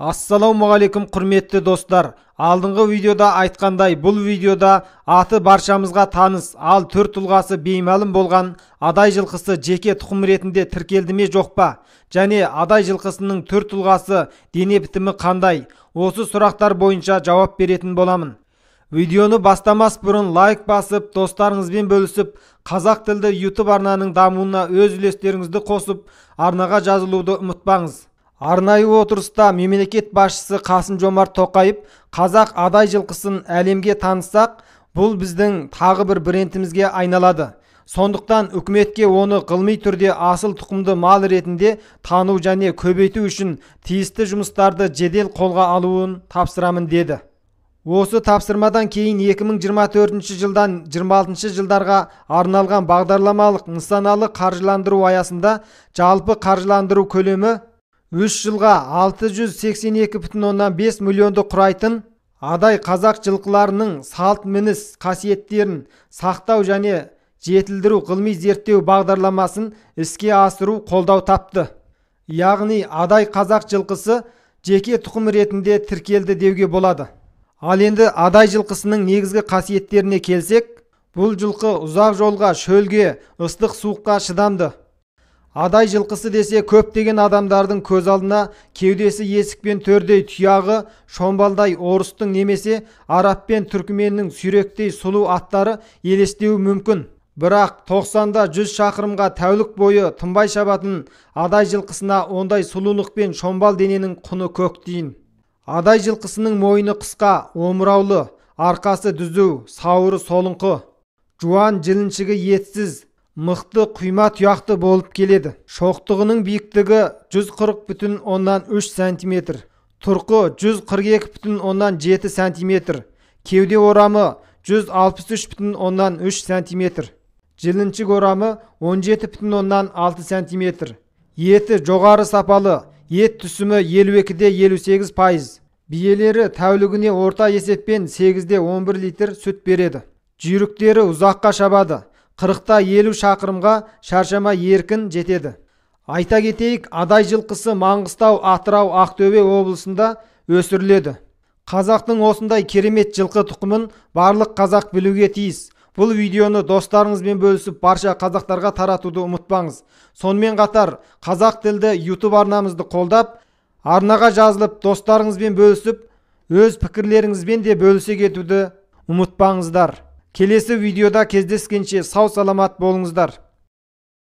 Ассалаумағалейкум, құрметті достар. Алдыңғы видеода айтқандай, бұл видеода аты баршамызға таныс, ал түр тұлғасы беймәлім болған адай жылқысы жеке тұқым ретінде тіркелді ме, жоқ па? Және адай жылқысының түр тұлғасы, дене бітімі қандай? Осы сұрақтар бойынша жауап беретін боламын. Видеоны бастамас бұрын лайк басып, достарыңызбен бөлісіп, қазақ тілді YouTube арнаның дамуына өз үлестеріңізді қосып, арнаға жазылуды ұмытпаңыз. Арнайы отырыста мемлекет басшысы Қасым-Жомарт Тоқаев қазақ адай жылқысын әлемге танытсақ, бұл біздің тағы бір брендімізге айналады. Сондықтан үкіметке оны ғылыми түрде асыл тұқымды мал ретінде тану және көбейту үшін тиісті жұмыстарды жедел қолға алуын тапсырамын деді. Осы тапсырмадан кейін 2024 жылдан 26 жылдарға арналған бағдарламалық нысаналы қаржыландыру аясында жалпы қаржыландыру көлемі 3 жылға 682,5 миллионды құрайтын адай қазақ жылқыларының салт мініс қасиеттерін сақтау және жетілдіру ғылыми зерттеу бағдарламасын іске асыру қолдау тапты. Яғни адай қазақ жылқысы жеке тұқым ретінде тіркелді деуге болады. Ал енді адай жылқысының негізгі қасиеттеріне келсек, бұл жылқы ұзақ жолға, шөлге, ыстық суыққа шыдамды. Адай жылқысы десе көптеген адамдардың көз алдына кеудесі есік пен төрдей, тұяғы шомбалдай орыстың немесе араб пен түркіменнің сүйректей сұлу аттары елестеуі мүмкін. Бірақ 90-да 100 шақырымға тәулік бойы тынбай шабатын адай жылқысына ондай сұлулық пен шомбал дененің құны көк тиын. Адай жылқысының мойны қысқа, омыраулы, арқасы түзу, сауыры солыңқы, жуан жіліншігі етсіз, мықты құйма тұяқты болып келеді. Шоқтығының биіктігі 140,3 сантиметр, тұрқы 142,7 сантиметр, кеуде орамы 163,3 сантиметр, жіліншік орамы 17,6 сантиметр. Еті жоғары сапалы, ет түсімі 52,58%. Биелері тәулігіне орта есеппен 8,11 литр сүт береді. Жүйріктері ұзаққа шабады. 40-50 шақырымға шаршамай еркін жетеді. Айта кетейік, адай жылқысы Маңғыстау, Атырау, Ақтөбе облысында өсіріледі. Қазақтың осындай керемет жылқы тұқымын барлық қазақ білуге тиіс. Бұл видеоны достарыңызбен бөлісіп, барша қазақтарға таратуды ұмытпаңыз. Сонымен қатар, қазақ тілді YouTube арнамызды қолдап, арнаға жазылып, достарыңызбен бөлісіп, өз пікірлеріңізбен де бөлісе кетуді ұмытпаңыздар. Келесі видеода кездескенше сау саламат болыңыздар.